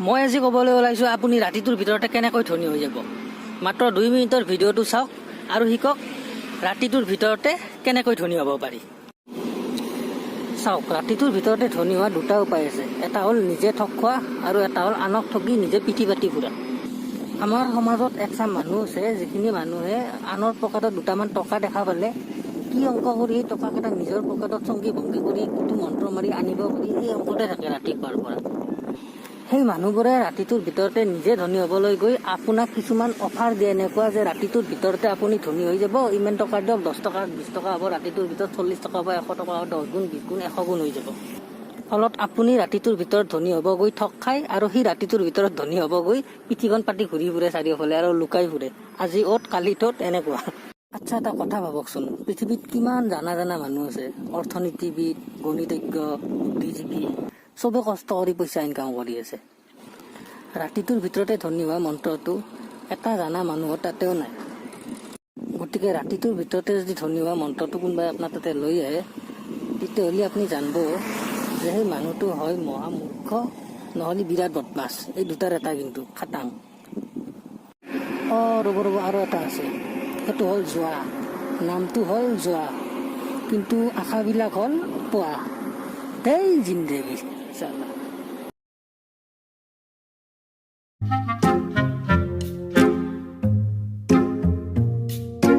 মই আজি ক'বলৈ ওলাইছোঁ, আপুনি ৰাতিটোৰ ভিতৰতে কেনেকৈ ধনী হৈ যাব। মাত্ৰ 2 মিনিটৰ ভিডিঅ'টো চাওক আৰু শিকক ৰাতিটোৰ ভিতৰতে কেনেকৈ ধনী হ'ব পাৰি। চাওক, ৰাতিটোৰ ভিতৰতে ধনী হোৱা দুটা উপায় আছে। এটা হ'ল নিজে ঠগ খোৱা আৰু এটা হ'ল আনক ঠগি নিজে পিঠি পাতি ফুৰা। আমাৰ সমাজত একচাম মানুহ আছে, যিখিনি মানুহে আনৰ পকেটত দুটামান টকা দেখা পালে কি অংক কৰি সেই টকাকেইটা নিজৰ পকেটত চংগী ভংগী কৰি কোনটো মন্ত্ৰ মাৰি আনিব পাৰি, সেই অংকতে থাকে ৰাতিপুৱাৰ পৰা। সেই মানুহবোৰে ৰাতিটোৰ ভিতৰতে নিজে ধনী হ'বলৈ গৈ আপোনাক কিছুমান অফাৰ দিয়ে, এনেকুৱা যে ৰাতিটোৰ ভিতৰতে আপুনি ধনী হৈ যাব, ইমান টকা দিয়ক, 10 টকা 20 টকা হ'ব, ৰাতিটোৰ ভিতৰত 40 টকা হ'ব, 100 টকা হ'ব, 10 গুণ 20 গুণ 100 গুণ হৈ যাব। ফলত আপুনি ৰাতিটোৰ ভিতৰত ধনী হ'ব গৈ ঠগ খায় আৰু সি ৰাতিটোৰ ভিতৰত ধনী হ'ব গৈ পিঠিখন পাতি ঘূৰি ফুৰে চাৰিওফালে আৰু লুকাই ফুৰে, আজি অ'ত কালি ত'ত, এনেকুৱা। আচ্ছা, এটা কথা ভাবকচোন, পৃথিৱীত কিমান জানা জানা মানুহ আছে, অৰ্থনীতিবিদ, গণিতজ্ঞ, বুদ্ধিজীৱী, চবে কষ্ট কৰি পইচা ইনকাম কৰি আছে। ৰাতিটোৰ ভিতৰতে ধনী হোৱা মন্ত্ৰটো এটা জানা মানুহৰ তাতেও নাই। গতিকে ৰাতিটোৰ ভিতৰতে যদি ধনী হোৱা মন্ত্ৰটো কোনোবাই আপোনাৰ তাতে লৈ আহে, তেতিয়াহ'লে আপুনি জানিব যে সেই মানুহটো হয় মহা মূৰ্খ, নহ'লে বিৰাট বদমাছ। এই দুটাৰ এটা কিন্তু খাটাং। অঁ, ৰ'ব ৰ'ব, আৰু এটা আছে। সেইটো হ'ল যোৱা। নামটো হ'ল যোৱা, কিন্তু আশাবিলাক হ'ল পোৱা। দেই জিন্দেগী চালা।